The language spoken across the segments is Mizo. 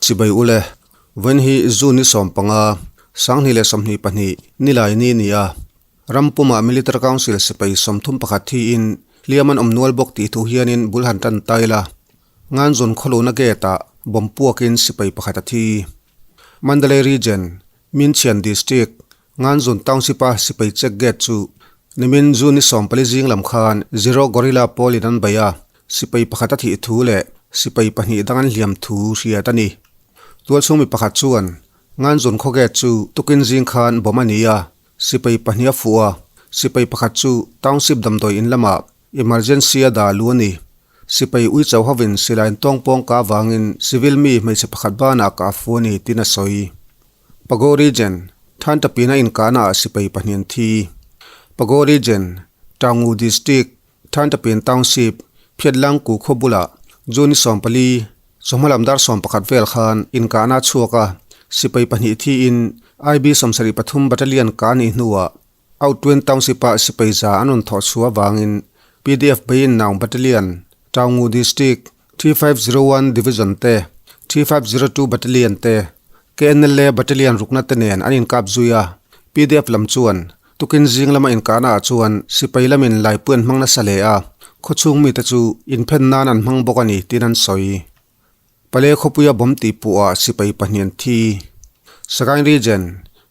Chibai ule, vawiin hi June ni 15, 2022, nilai ni a ni a. Ram pumah Military Council sipai 31 thiin hliam an awm nual bawk tih thu hianin bul han tan ta ila. Nganzawn khawluna gate ah bomb puakin sipai pakhat a thi. Mandalay Region, Minchian District, Nganzawn Township a sipai check gate chu nimin June ni 14 zing lam khan Zero Gorilla pawlin an bei a, sipai pakhat a thih thu leh sipai pahnih dang an hliam thu hriat a ni. Tualchhung mi pakhat chuan Nganzawn khaw gate chu tukin zing khan bomb a ni a, Sipai pahnih a fuh a, sipai pakhat chu Township damdawi in lamah emergency a dah lu a ni. Sipai ui chauh hovin silai an tawng pawng ka avangin civil mi hmeichhe pakhat banah ka fu a ni tiin a sawi. Pago Region, Thantapina inkahnaah sipai pahnih an thi. Pago Region, Taungu District, Thantapin Township, Phiatlangku khaw bulah June ni 14, chawhma lam dar 11 vel khan inkahna a chhuak a, sipai pahnih thiin IB 73 Battalion ka anih hnuah Outwin Township-ah sipai za an rawn thawh chhuah avangin PDF Bayin Naung Battalion, Taungu District, 3501 Division te, 3502 Battalion te, KNLA Battalion rukna te nen an inkap zui a, PDF lam chuan Tukin zing lama inkahnaah chuan sipai lamin laipui an hmang nasa hle a, khawchhung mite chu inphen nan an hmang bawk a ni tiin an sawi. Pale khawpuia bomb tih puhah sipai pahnih an thi. Sagaing Region,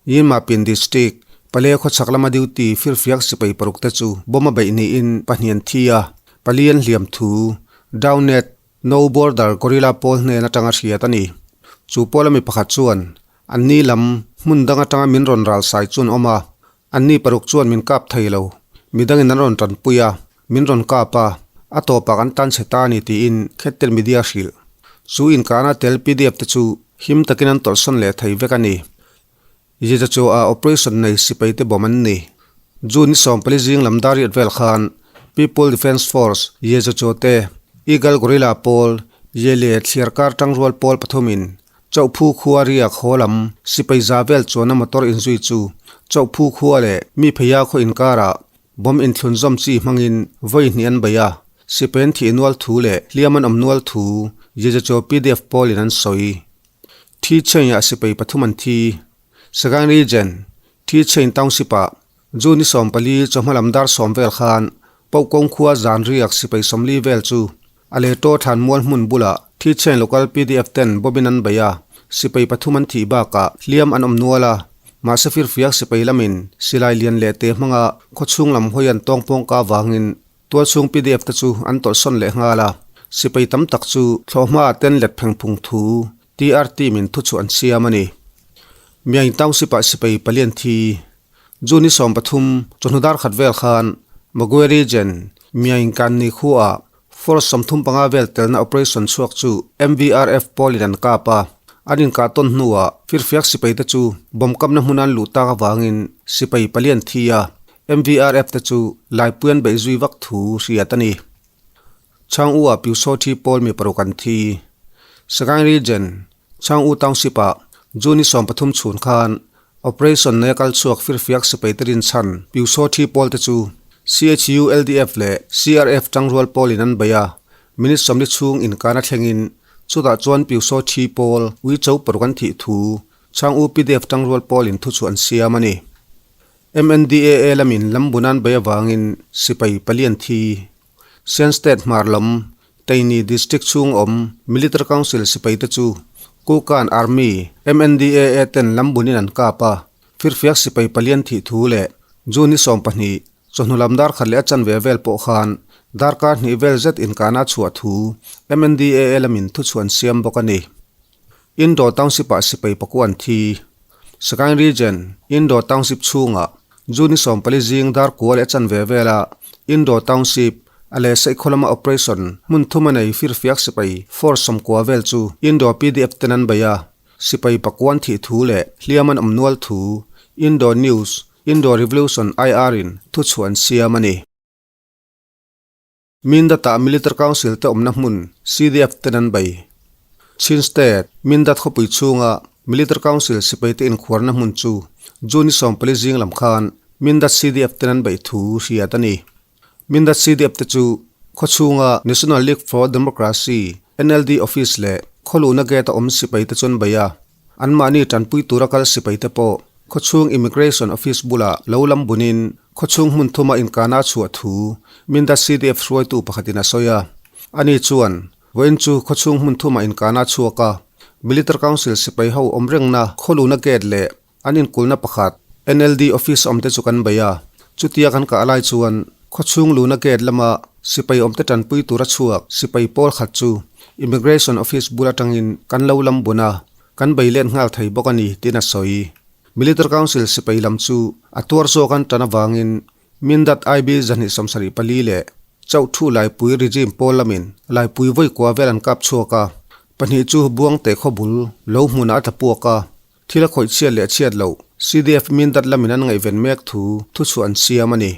Yinmapin District, Pale khawchhak lama duty firfiak sipai paruk te chu bomb a beih niin pahnih an thi a, pali an hliam thu. Downnet, No Border Guerrilla pawl hnen atanga hriat a ni. Chu pawla mi pakhat chuan Anni lam hmun dang atanga min rawn ral sai chu an awm a, anni paruk chuan min kap thei lo. Midangin an rawn tanpui a, min rawn kap a, a tawpah kan tan chhe ta a ni tiin Khettel Media hrilh. Chu inkahna tel pdf te chu him takin an tawlhsawn leh thei vek a ni. Jejachoa operation nei sipai te bawm an ni. June ni 14 zing lam dar riat vel khan People Defence Force, Jejacho te, Eagle Gorilla pawl, Yele thliar kar tangrual pawl pathumin Chauhphu khua riak haw lam sipai za vel chuan a motor inzui chu Chauhphu khua leh mi pheia khaw inkarah bomb inthlun zawm chi hmangin vawi hnih an bei a, sipai an thih nual thu leh hliam an awm nual thu Jejacho pdf pawlin an sawi. Thi Chain-ah sipai pathum an thi. Sagaing Region, Thi Chain Township-ah June ni 14 chawhma lam dar 10 vel khan Paukawng khua zan riak sipai 40 vel chu a lehtaw thlan mual hmun bulah Thi Chain Local pdf ten bawmin an bei a, sipai pathum an thih bakah hliam an awm nual a, mahse firfiak sipai lamin silai lian leh te hmanga khawchhung lam hawi an tawng pawngka avangin tualchhung pdf te chu an tawlhsawn leh nghal a, sipai tam tak chu thlawhhma ten let pheng phung thu TRT min thu chu an siam a ni. Myaing Township ah sipai palian thi. June ni 13 chawhnu dar khat vel khan Magwe Region, Myaing Kanni khuaah Force 35 vel telna operation chhuak chu MVRF pawlin an kap a, an inkah tawn hnuah firfiak sipai te chu bomb kapna hmun an luh tak avangin sipai palian thi a, MVRF te chu laipui an beih zui vak thu hriat a ni. Chang U ah Pyusawthi thi pawl mi paruk an thi. Sagaing Region, Chang U Township ah June ni 13 chhun khan Operation nei a kal chhuak firfiak sipai te rinchhan Pyusawthi thi pawl te chu CHU LDF leh CRF tangrual pawlin an bei a, minute 40 chhung inkana thlengin chutah chuan Pyusawthi thi pawl ui cho paruk an thih thu Chang U pdf tangrual pawlin thu chu an siam a ni. MNDAA lamin lambunan bei avangin sipai palian thi. Shan State hmar lam Taini District chhung awm Military Council sipai te chu Kukan Army MNDAA ten lambunin an kap a, firfiak sipai palian thih thu leh June ni 12 chawhnu lam dar khat leh a chanve vel pawh khan darkar hnih vel zet inkahna a chhuah thu MNDAA lamin thu chu an siam bawk a ni. Indo Township ah sipai pakua an thi. Sagaing Region, Indo Township chhungah June ni 14 zing dar kua leh a chanve vela Indo Township a leh Saikhaw lama operation hmun thum a nei firfiak sipai force 90 vel chu Indo pdf ten an bei a, sipai pakua an thih thu leh hliam an awm nual thu Indo News, Indo Revolution IR in thu chhuah an siam a ni. Mindat-ah Military Council te awmna hmun CDF ten an bei. Chin State, Mindat khawpui chhunga Military Council sipai te inkhuarna hmun chu June ni 14 zing lam khan Mindat CDF ten an beih thu hriat a ni. Mindat CDF te chu khawchhunga National League for Democracy, NLD, office leh Khawluhna gate a awm sipai te chuan bei a, anmahni tanpui tura kal sipai te pawh khawchhung Immigration Office bulah lo lam bunin khawchhung hmun thuma inkana chhuah thu Minda CDF hruaitu pakhatin a sawi a. Ani chuan, Vawiin chu khawchhung hmun thuma inkana chhuak a, Military Council sipai ho awm rengna khawluhna gate leh An inkulhna pakhat, NLD office awmte chu kan bei a, chutia kan kah lai chuan khawchhung luna gate lama sipai awmte tanpui tura chhuak sipai pawl khat chu Immigration office bul atangin kan lo lam bun a, kan bei let nghal thei bawk a ni tiin a sawi. Military Council sipai lam chu a tuar zawk an tan avangin Mindat IB 274 leh Chauhthu Laipui regime pawl lamin Laipui vawi kua vel an kap chhuak a, pahnih chu Buangte khawbul lo hmunah a tla puak a. Thil a khawih chhiat leh chhiat loh, CDF Mindat lamin an ngaihven mek thu thuchhuah an siam a ni.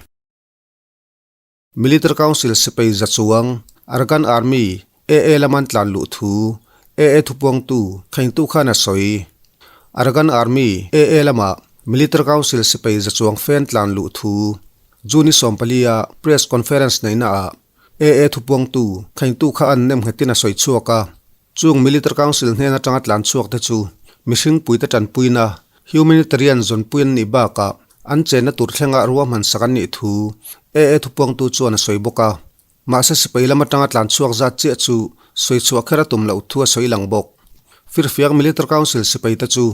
Military Council sipai za chuang, Arakan Army, AA lama an tlan luh thu AA thupuangtu Khengtu khan a sawi. Arakan Army, AA lama Military Council sipai za chuang fen tlan luh thu June 14 a press conference neihnaah AA thupuangtu Khengtu kha an nem nghetin a sawi chhuak a. Chung Military Council hnen atanga tlan chhuak te chu mihring puite tanpuina, humanitarian zawnpui an nih bakah an chenna tur thlenga ruahman sak an nih thu AA thupuangtu chuan a sawi bawk a. Mahse sipai lam atanga tlan chhuak zat chiah chu sawi chhuah kher a tum loh thu a sawi lang bawk. Firfiak Military Council sipai te chu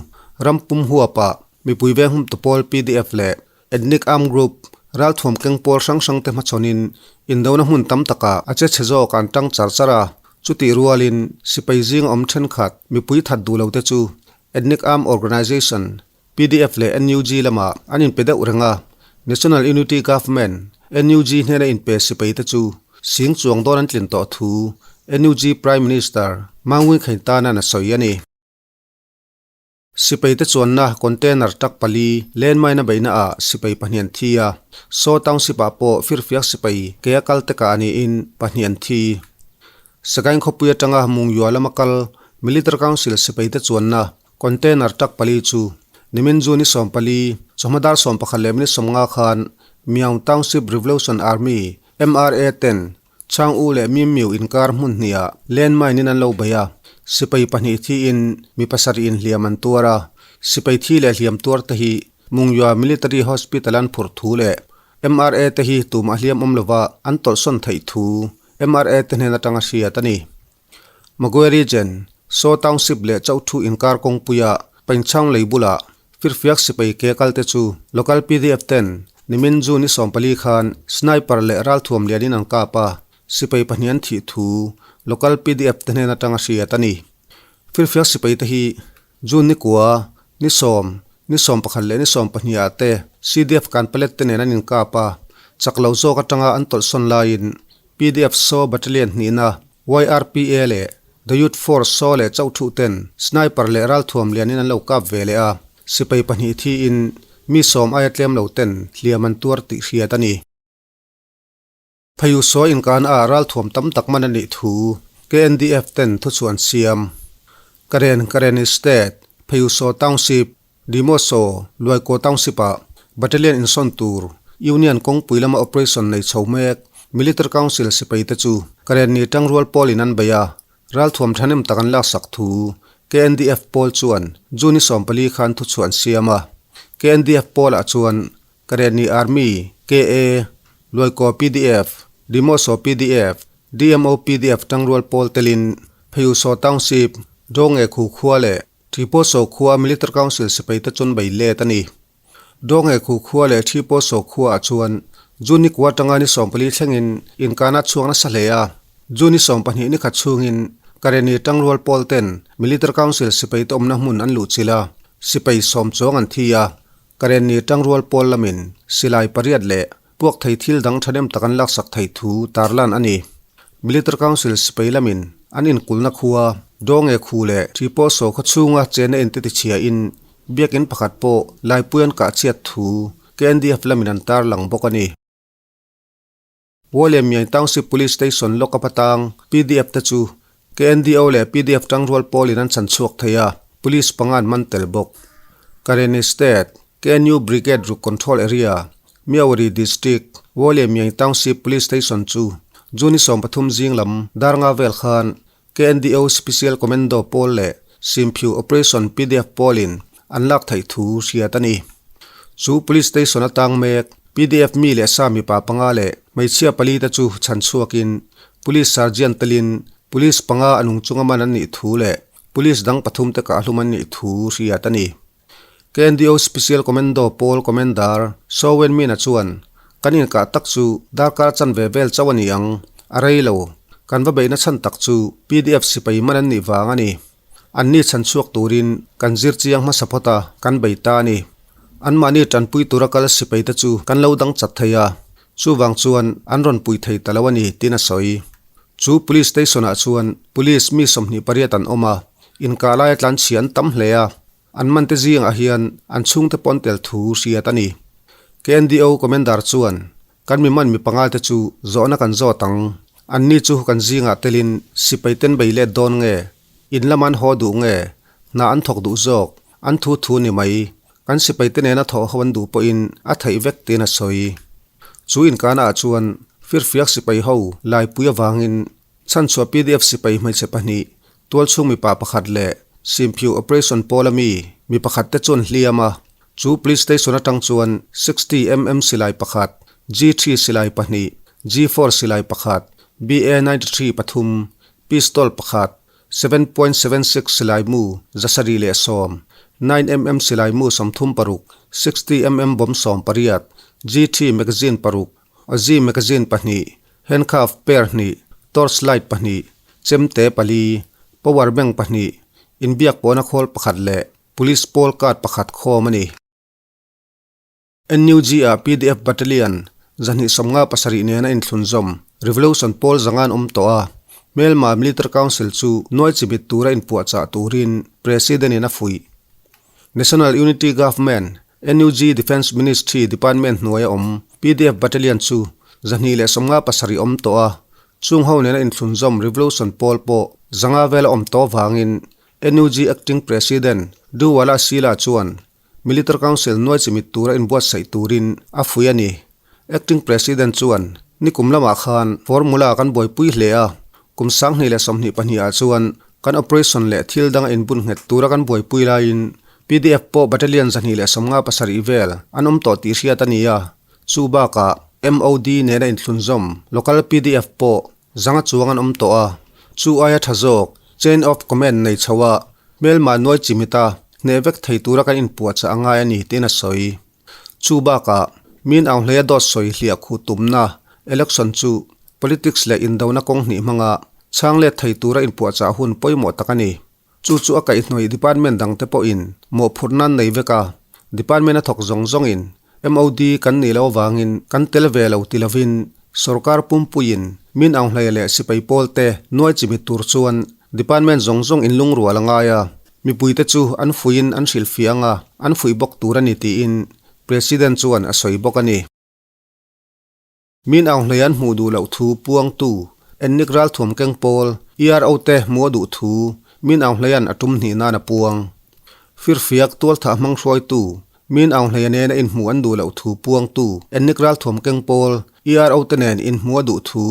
ram pum huapah mipui venghum tupawl pdf leh Ethnic Armed Group, ralthuam keng pawl hrang hrang te hmachhawnin indona hmun tam takah a che chhe zawk an tang char char a, chutih rualin sipai zing awm thenkhat mipui that duh lo te chu Ethnic Armed Organization, pdf leh NUG lamah an inpe deuh reng a, National Unity Government, NUG, hnena inpe sipai te chu sing chuang dawn an tlin tawh thu NUG Prime Minister Mangwin Khaintanan a sawi a ni. Sipai te chuanna container truck pali landmine a beihna ah sipai pahnih an thi a, Saw Township ah pawh firfiak sipai ke a kal te kah niin pahnih an thi. Sagaing khawpui atanga Mungyua lama kal Military Council sipai te chuanna container truck pali chu nimin June ni 14 chawhma dar 11:50 khan Myaung Township Revolution Army, MRA, ten Chang U leh Mim Miu inkar hmun hniah landmine in an lo bei a, sipai pahnih thiin mi pasarih in hliam an tuar a, sipai thi leh hliam tuar te hi Mungyua Military Hospital an phurh thu leh MRA te hi tumah hliam awm lova an tawlhsawn theih thu MRA te hnen atanga hriat a ni. Magwe Region, Saw Township leh Chauhthu inkar kawngpuia Painchhang lei bulah Firfiak sipai ke kal te chu local pdf ten nimin June ni 14 khan sniper leh ralthuam lianin an kap a, sipai pahnih an thih thu local pdf te hnen atanga hriat a ni. Firfiak sipai te hi June ni kua, ni sawm, ni 11 leh ni 12 ah te CDF kanpalet te nen an inkap a, chak lo zawk atanga an tawlhsawn laiin Pdf Saw Battalion hnihna, YRPA leh The Youth Force Saw leh Chauhthuh ten sniper leh ralthuam lianin an lo kap ve leh a, sipai pahnih thiin mi sawm aia tlem lo ten hliam an tuar tih hriat a ni. Pheiu Saw inkana ah ralthuam tam tak man a nih thu KNDF ten thuchhuah an siam. Karen Karenni State, Pheiu Saw Township, Dimoso, Luaikaw Township-ah Battalion insawn tur Union kawngpui lama operation nei chho mek Military Council sipai te chu Karenni tangrual pawlin an bei a, ralthuam thahnem tak an laksak thu KNDF pawl chuan June 14 khan thuchhuah an siam a. KNDF pawlah chuan Karenni Army, KA, Luaikaw pdf, Dimoso pdf, DMO pdf tangrual pawl telin Pheiuso Township, Dawnge Khu khua leh Ṭhipaw khua Military Council sipai te chuan bei let a ni. Dawnge khu khua leh Ṭhipaw khua ah chuan June ni kua atanga ni 14 thlengin inkana chhuak nasa hle a. June ni 12 ni khat chhungin Karenni tangrual pawl ten Military Council sipai te awmna hmun an luhchilh a, sipai sawm chuang an thi a. Karenni tangrual pawl lamin silai pariat leh puak thei thil dang thahnem tak an laksak thei thu tarlan a ni. Military Council sipai lamin an inkulhna khua Dawnge khu leh Ṭhipaw saw khaw chhunga chena inte tichhiain biakinn pakhat pawh laipui an kah chhiat thu KNDF lamin an tarlang bawk a ni. William Myaing Township Police Station lawk-up atang pdf te chu KNDO leh pdf tangrual pawlin an chhan chhuak thei a, police panga an man tel bawk. Karenni State, KNU Brigade ruk Control Area, Myawaddy District, William Myaing Township Police Station chu June 13 zing lam dar nga vel khan KNDO Special Commando pawl leh Simphiu Operation pdf pawlin an lak theih thu hriat a ni. Chu Police Station atang mek pdf mi leh sa mipa panga leh hmeichhia pali te chu chhan chhuakin Police Sergeant telin Police panga a nung chunga man an nih thu leh Police dang pathum te kahhlum an nih thu hriat a ni. KNDO Special Commando pawl Commander Sowen Mina chuan, Kan inkah tak chu darkar chanve vel chauh a ni ang, a rei lo. Kan va beihna chhan tak chu pdf sipai man an nih vang a ni. Anni chhan chhuak turin kan zir chiang hmasa phawt a, kan bei ta a ni. Anmahni tanpui tura kal sipai te chu kan lo dang chat thei a, chuvang chuan an rawn pui thei ta lo a ni, tiin a sawi. Chu Police Station ah chuan Police mi 28 an awm a, inkah laia tlanchhia an tam hle a, an man te zingah hian an chhungte pawn tel thu hriat a ni. KNDO Commander chuan, Kan mi man mi panga te chu zawhna kan zawt ang, anni chu kan zingah telin sipai ten bei let dawn nge, in lama an haw duh nge, hna an thawk duh zawk, an thu thu ni mai, kan sipai te nena thawh ho an duh pawhin a theih vek tiin a sawi. Chu inkana ah chuan firfiak sipai ho laipui avangin chhanchhuah pdf sipai hmeichhe pahnih, tualchhung mipa pakhat leh Simphiu Operation pawla mi mi pakhat te chuan hliam a. Chu Police Station atang chuan 60mm silai pakhat, G3 silai pahnih, G4 silai pakhat, BA93 pathum, pistol pakhat, 7.76 silai mu 710, 9mm silai mu 36, 60mm bomb 18, GT magazine paruk, Ozi magazine pahnih, handcuff pair hnih, torch light pahnih, chemte pali, power bank pahnih, inbiak pawhna khawl pakhat leh police pawl card pakhat khawm a ni. NUG-ah pdf Battalion 257 nena inthlunzawm Revolution pawl zanga an awm tawh a, hmelma Military Council chu nuai chimit tura inpuahchah turin President-in a fuih. National Unity Government, NUG, Defence Ministry Department hnuaia awm pdf Battalion chu 257 awm tawh a, chung ho nena inthlunzawm Revolution pawl pawh zanga vela awm tawh vangin NUG Acting President Duwala Sila chuan Military Council nuai chimit tura inbuatsaih turin a fuih a ni. Acting President chuan, Nikum lamah khan formula kan buaipui hle a, kum 2022 ah chuan kan operation leh thil danga inbun nghet tura kan buaipui laiin pdf pawh battalion 257 vel an awm tawh tih hriat a ni a, chu bakah MOD nena inthlunzawm local pdf pawh zanga chuang an awm tawh a, chu aia tha zawk chain of command nei chho a, hmelmah nuai chimit a, hneh vek thei tura kan inpuahchah a ngai a ni tiin a sawi. Chu bakah, min ang hleia dawt sawi hliah khuh tumna election chu politics leh indona kawng hnih hmanga chhang let thei tura inpuahchah hun pawimawh tak a ni. Chu chu a kaihhnawih department dangte pawhin mawhphurh nan nei vek a, department a thawk zawng zawngin MOD kan nih loh avangin kan tel ve lo ti lovin sorkar pumpuiin min aunghlei leh sipai pawlte nuai chimit tur chuan department zawng zawng inlungrual a ngai a, mipuite chu an fuihin an hrilhfiah anga an fuih bawk tur a ni tiin President chuan a sawi bawk a ni. Min aunghlei an hmuh duh loh thu puangtu Ennik Ralthuam keng pawl ERO te hmuh a duh thu Min Aunghleia'n a tum hnih nan a puang. Firfiak tualthah hmang hruaitu Min Aunghleia nena inhmuh an duh loh thu puangtu Ennik Ralthuam keng pawl ERO te nen inhmuh a duh thu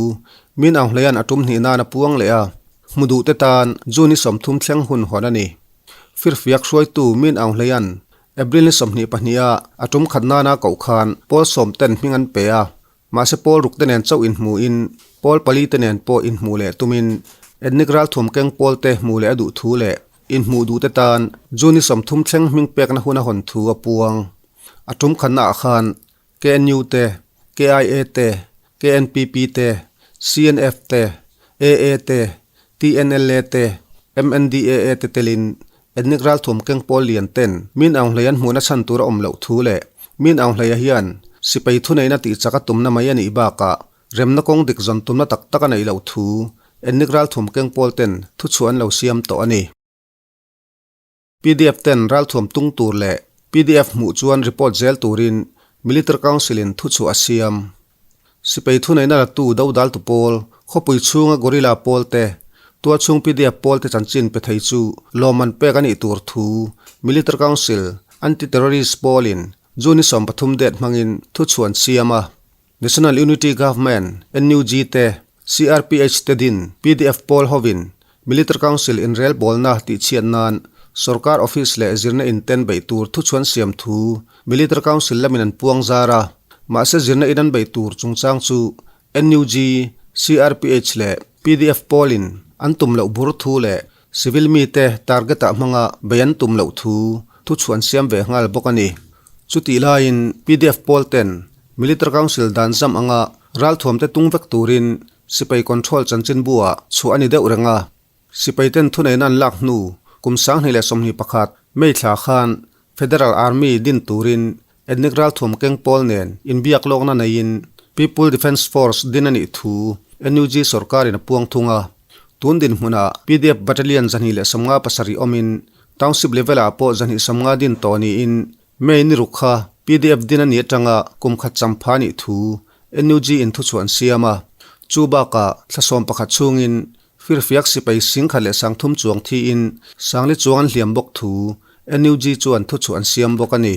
Min Aunghleia'n a tum hnih nan a puang leh a, hmu duh te tan June ni 30 thleng hun hawn a ni. Firfiak hruaitu Min Aunghleia'n April ni 22 a a tum khat nana koh khan pawl sawm ten hming an pe a, mahse pawl ruk te nen chauh inhmu in pawl pali te nen pawh inhmuh leh tumin ethnic ralthuam keng pawl te hmuh leh a duh thu leh inhmuh duh te tan June ni 30 thleng hming pekna hun a hawn thu a puang. A tum khatna ah khan KNU te, KIA te, KNPP te, CNF te, AA te, TNLA te, MNDAA te telin ethnic ralthuam keng pawl lian ten min aunghlei an hmuhna chhan tur a awm loh thu leh min aunghleia hian sipai thuneihna tih chak a tumna mai a nih bakah remna kawng dik zawn tumna tak tak a neih loh thu ethnic ralthuam keng pawl ten thuchhuah an lo siam tawh a ni. Pdf ten ralthuam tung tur leh pdf hmuh chuan report zel turin Military Council in thuchhuah a siam. Sipai thuneihna latu dodaltu pawl, khawpui chhunga guerrilla pawl te, tualchhung pdf pawl te chanchin pe thei chu lawmman pek a nih tur thu Military Council Anti-Terrorist pawlin June ni 13 date hmangin thuchhuah an siam a. National Unity Government, NUG, te, CRPH te din pdf pawl hovin. Military Council inrelbawlna tihchhiat nan sorkar office leh zirna in ten beih tur thuchhuan siam thu Military Council lamin an puang zar a, mahse zirna in an beih tur chungchang chu NUG, CRPH leh pdf pawlin an tum loh bur thu leh civil mite target-ah hmanga beih an tum loh thu thuchhuan siam ve nghal bawk a ni. Chutih laiin pdf pawl ten Military Council dan zam anga ralthuamte tung vek turin Sipai control chanchinbu-ah chhuah a ni deuh reng a, sipai ten thuneihna an lak hnu kum 2021 May thla khan Federal Army din turin ethnic ralthuam keng pawl nen inbiak lawkna neiin People Defence Force din a nih thu NUG sorkarin a puang thung a. Tun dinhmunah pdf Battalion 257 awmin Township level-ah pawh 250 din tawh niin May ni ruk kha pdf din a ni atanga kum khat champha nih thu NUG in thuchhuah an siam a. Chu bakah thla 11 chhungin firfiak sipai 10,300 chuang thiin sangli chuang an hliam bawk thu NUG chuan thuchhuah an siam bawk a ni.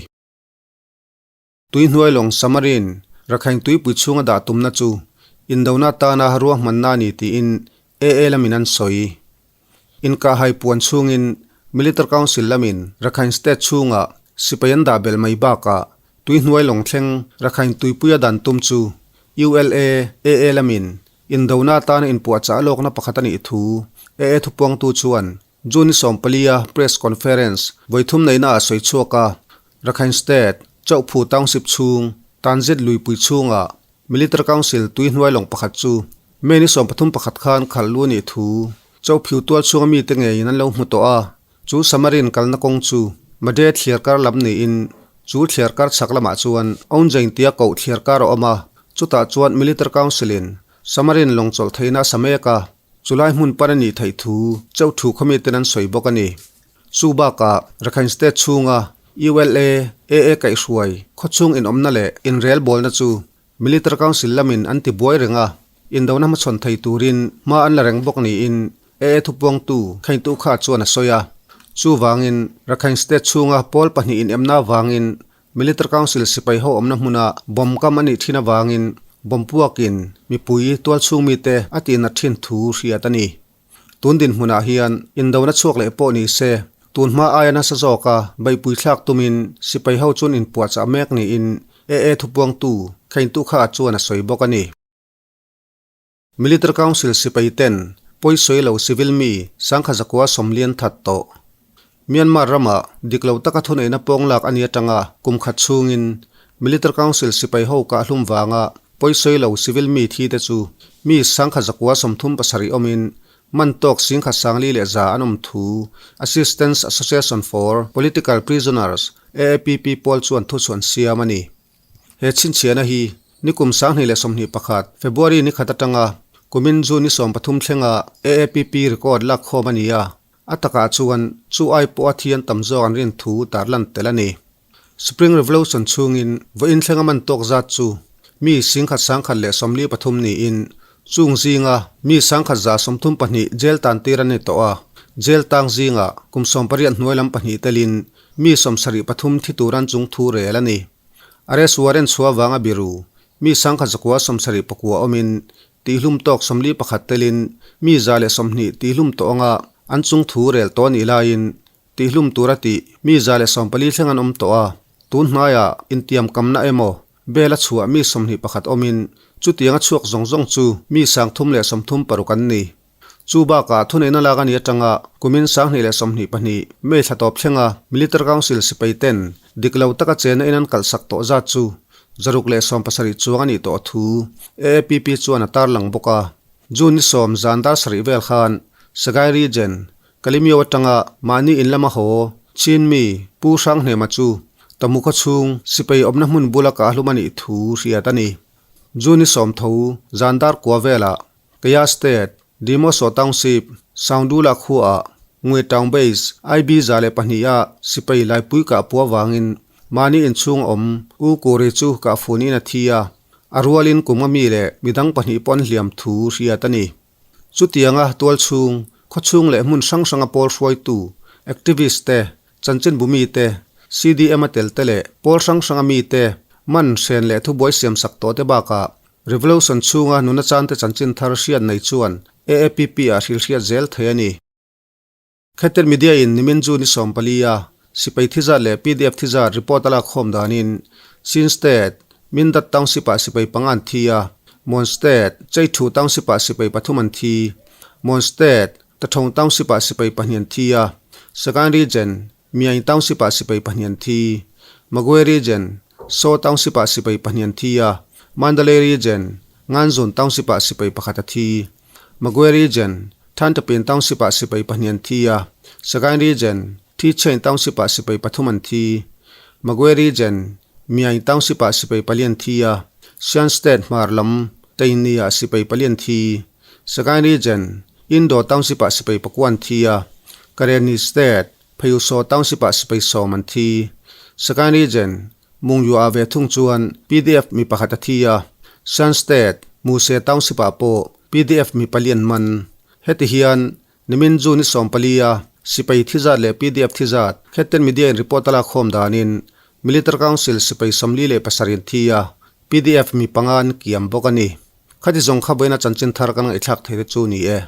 Tuihnuai lawng Samarin Rakhine tuipui chhunga dah tumna chu indona atana ruahmanna a ni tiin AA lamin an sawi. Inkahhai puan chhungin Military Council lamin Rakhine State chhungah sipai an dah belh mai bakah tuihnuai lawng thleng Rakhine tuipuia dan tum chu ULA, AA lamin indona atana inpuahchah lawkna pakhat a nih thu AA thupuangtu chuan June 14-a press conference vawithum neihna ah sawi chhuak a. Rakhine State, Chauhphu Township chhung, Tanzit luipui chhungah Military Council tuihnuai lawng pakhat chu May ni 31 khan khalh lu a nih thu Chauhphiu tual chhunga mite ngeiin an lo hmu tawh a, chu Samarin kalna kawng chu Made thliar kar lam niin chu thliar kar chhak lamah chuan Aunjain tia koh thliar kar a awm a, chutah chuan Military Council-in Samarin lawng chawlh theihna a sa mek a, chulai hmun pan a nih theih thu Chauhthu khaw miten an sawi bawk a ni. Chu bakah Rakhine State chhunga ULA, AA kaihhruai, khawchhung inawmna leh inrelbawlna chu Military Council lamin an ti buai reng a, indona hmachhawn thei turin hma an la reng bawk niin AA thupuangtu Khaintu kha chuan a sawi a. Chuvangin Rakhine State chhunga pawl pahnih inemna avangin Military Council sipai ho awmna hmuna bomb kam a nih thin avangin bomb puakin mipui tualchhung mite a tihnat thin thu hriat a ni. Tun dinhmunah hian indona chhuak leh pawh ni se, tun hma aia nasa zawka beihpui thlak tumin sipai ho chuan inpuahchah mek niin AA thupuangtu Khaintu kha chuan a sawi bawk a ni. Military Council sipai ten pawisawi lo civil mi 1190 that tawh. Myanmar rama dik lo taka thuneihna pawng lak a ni atanga kum khat chhungin Military Council sipai ho kah hlum vanga pawisawi lo civil mi thi te chu mi 1137 awmin man tawk 11,100 an awm thu Assistance Association for Political Prisoners, AAPP, pawl chuan thuchhuan siam a ni. He chhinchhiahna hi nikum 2021 February ni khat atanga kumin June ni 13 thlenga AAPP record lakkhawm a ni a, a takah chuan chu ai pawha thian tam zawk an rin thu tarlan tel a ni. Spring Revolution chhungin vawiin thlenga man tawk zat chu mi 11,143 niin chung zinga mi 1132 jail tan tir an ni tawh a, jail tang zinga kum 18 hnuai lam pahnih telin mi 73 thi tur an chung thu rel a ni. Arrest warrant chhuah vanga biru mi 1179 awmin tihlum tawk 41 telin mi 120 tihlum tawh anga an chung thu rel tawh a nih laiin tihlum tura tih mi 114 thleng an awm tawh a, tun hnaiah intiam kamna emaw bel a chhuah mi 21 awmin chutianga chhuak zawng zawng chu mi 336 an ni. Chu bakah thuneihna lak a ni atanga kumin 2022 May thla tawp thlenga Military Council sipai ten dik lo taka chena in an kalhsak tawh zat chu 170 chuang a nih tawh thu AAPP chuan a tarlang bawk a. June ni 10 zan dar sarih vel khan Sagaing Region, Kalemyo atanga mahni in lama haw Chin mi Pu Hranghnema chu Tamukha chhung sipai awmna hmun bula kah hlum a nih thu hriat a ni. June ni 10 tho zan dar kua velah Kaya State, Demoso Township, Soundula khuaah Ngwe Town Base, IB 102 ah sipai laipui kah pua vangin mahni inchhung awm U Kuri chu kah funin a thi a, a rualin kum a mi leh midang pahnih pawh an hliam thu hriat a ni. Chutianga tual chhung, khaw chhung leh hmun hrang hranga pawl hruaitu, activist te, chanchinbu mi te, CDM a tel te leh pawl hrang hranga mi te man hren leh thubuai siamsak tawh te bakah Revolution chhunga nuna chante chanchin thar hriat nei chuan AAPP ah hrilhriat zel thei a ni. Kheter Media in nimin June ni 14 a sipai thi zat leh pdf thi zat report a lak khawm danin Chin State, Mindat Township ah sipai panga an thi a, Mon State, Cheithu Township ah sipai pathum an thi, Mon State, Tathong Township ah sipai pahnih an thi a, Sagaing Region, Myaing Township ah sipai pahnih an thi, Magway Region, Saw Township ah sipai pahnih an thi a, Mandalay Region, Nganzun Township ah sipai pakhat a thi. Magway Region, Thantapin Township ah sipai pahnih an thi a, Sagaing Region, Thichain Township ah sipai pathum an thi. Magway Region, Myaing Township ah sipai pali an thi a, Shan State hmar lam Taini ah sipai pali an thi. Sagaing Region, Indo Township ah sipai pakua an thi a, Karenni State, Phayusaw Township ah sipai sawm an thi. Sagaing Region, Mungyu-ah ve thung chuan pdf mi pakhat a thi a, Shan State, Muse Township-ah pawh pdf mi pali an man. Heti hian nimin June ni 14 a sipai thi zat leh pdf thi zat Khetten Media in report a lak khawm danin Military Council sipai 47 an thi a, pdf mi panga an kiam bawk a ni. Khati zawng kha vawiina chanchin thar kan ngaihthlak thei te chu ni e.